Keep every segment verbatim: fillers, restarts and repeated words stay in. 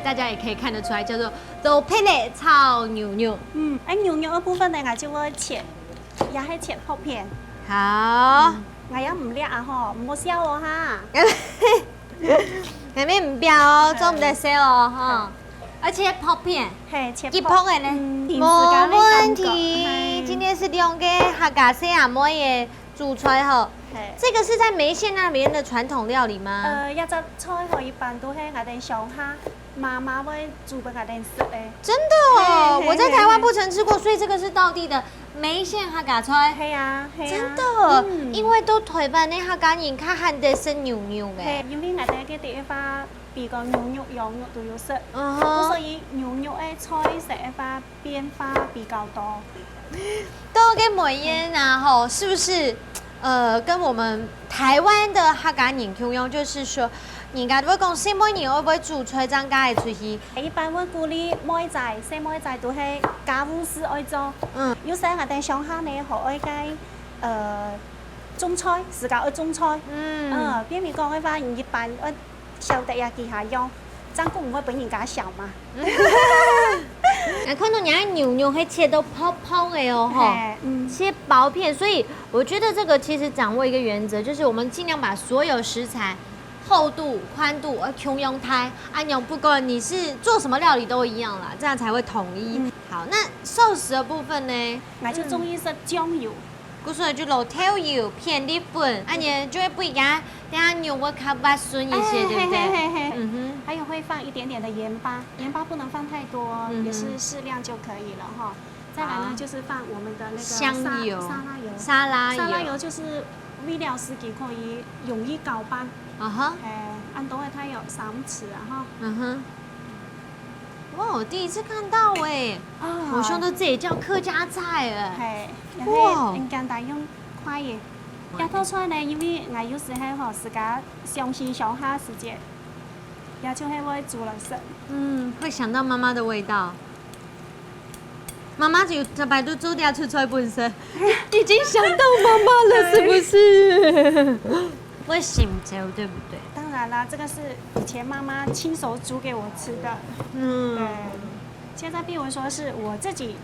大家也可以看得出来，叫做豆皮嘞炒牛肉。嗯，哎，牛肉的部分呢，我就會切，也係切薄片。好，嗯，我也毋略啊吼，毋好笑哦哈。還沒毋表哦，做毋得笑哦哈。而且薄片，嘿，切薄，幾薄个呢？嗯，憑自家个感覺，無問題。嘿。今天是兩个客家細阿妹个 主菜吼。嘿。這個是在梅縣那邊的傳統料理嗎？呃，這隻菜吼，一般都係𠊎兜鄉下媽媽會煮分𠊎兜食个。真的哦，嘿，嘿，我在台灣不曾吃過，所以這個是道地的梅縣客家菜。嘿啊，嘿啊。真的，嗯。因為都台灣的客家人較罕得食牛肉个。嘿，因為𠊎兜个地方比較牛肉、羊肉都有食，嗯哼。所以牛肉个菜色个話 變化比較多。到該梅縣啊，吼，是不是，呃，跟我們台灣的客家人共樣，就是說，人家都會講，細妹人會毋會煮菜，正嫁會出去？一般會鼓勵妹仔，細妹仔都係家務事愛做。嗯。有時𠊎兜鄉下呢，好愛該，呃，種菜，自家愛種菜。嗯。嗯，變為講个話，一般愛 曉得這幾下樣，正經毋會分人家笑嘛。𠊎看到你个牛肉係切到薄薄个哦，吼，嘿，嗯。切薄片，所以我覺得這個其實掌握一個原則，就是我們盡量把所有食材厚度、寬度，呃，共樣大，恁樣不管你是做什麼料理都一樣啦，這樣才會統一。嗯。好，那壽司的部分呢？𠊎就中意食醬油。 故所就落豆油、片栗粉，恁樣就會分佢等下肉會較滑順一些，哎，對不對？嘿，嘿，嘿，嘿。嗯哼。還有會放一點點的鹽巴，鹽巴不能放太多，嗯哼。也是適量就可以了哈。再來呢，啊。就是放我們的那個沙，香油。沙拉油。沙拉油。沙拉油就是為了使佢可以容易攪拌。啊哈。哎，恁多个大約三匙啊哈。嗯哼。 哇，我第一次看到欸，啊。好像都自己叫客家菜欸。嘿，哇。也係很簡單用筷仔。這道菜呢，因為𠊎有時候吼，自家鄉親鄉下時節，也就係會煮來食。嗯，會想到媽媽的味道。媽媽有，有擺都做這出菜分食，已經想到媽媽了，是不是？ 會心焦，對不對？當然啦，這個是以前媽媽親手煮給我吃的。嗯。對，現在變為說是我自己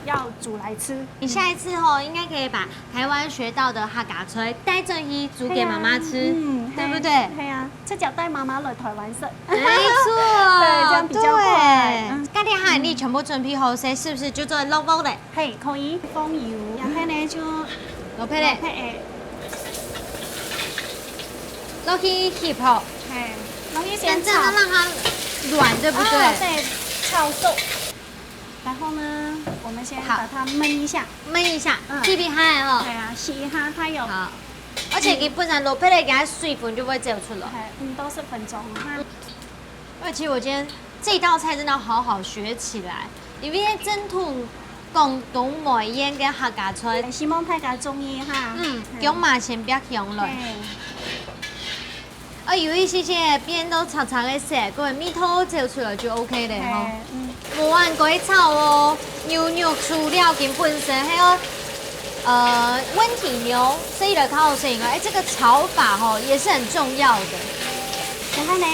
要煮來吃。你下一次吼，應該可以把台灣學到的客家菜帶轉去煮給媽媽吃，對啊，嗯，對不對？嘿，嘿啊，赤腳帶媽媽來台灣食。沒錯，對，這樣比較快。對。嗯。該你哈，你全部準備好勢，是不是就做得落鑊了？ 嘿，可以，放油，然後呢就落去嘞。落去嘞。落去翕吼。嘿，落去先炒。真正要讓它軟，對不對？啊，對，炒熟。然後呢，我們先把它燜一下。好。燜一下，嗯。翕一下哦。對啊，洗一下，它有，好。而且佢本身落去嘞，佢个水分就會走出來。嘿，五到十分鐘，那 而且我今天這道菜真的好好學起來，因為正統廣東梅縣个客家菜。希望大家中意哈。嗯，嗯。薑嫲先煏香來。嘿。啊，有一些些變到赤赤个色，各位味道走出來就OK了吼。嘿，嗯。無恁該炒哦，牛肉除了佢本身還有，呃，溫體牛，所以來看好勢以外，哎，這個炒法吼也是很重要的。然後呢，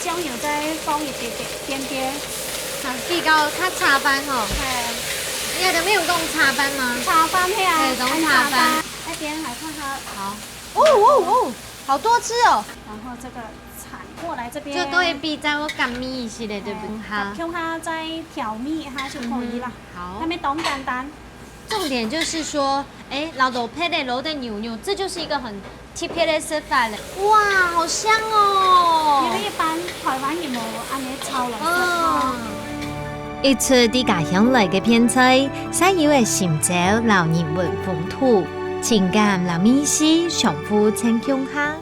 醬油再放一點點，點點。好，比較較茶飯吼。嘿。你有沒有講茶飯嗎？茶飯係啊，嘿，講茶飯。哎，茶飯。那邊來看看。好。哦，哦，哦，好多汁哦。然後這個鏟過來這邊。這都會比較有感味一些的，對不對？嘿，好。共下再調味一下就可以了。嗯，好。那邊當簡單。 重點就是說，哎，摎落去个摎个牛肉，這就是一個很特別的食法了。哇，好香哦！因為一般台灣人無恁樣炒來食哈。嗯。一出自家鄉來个片菜，晒有个心焦摎人文風土，情感摎味緒相互襯共下。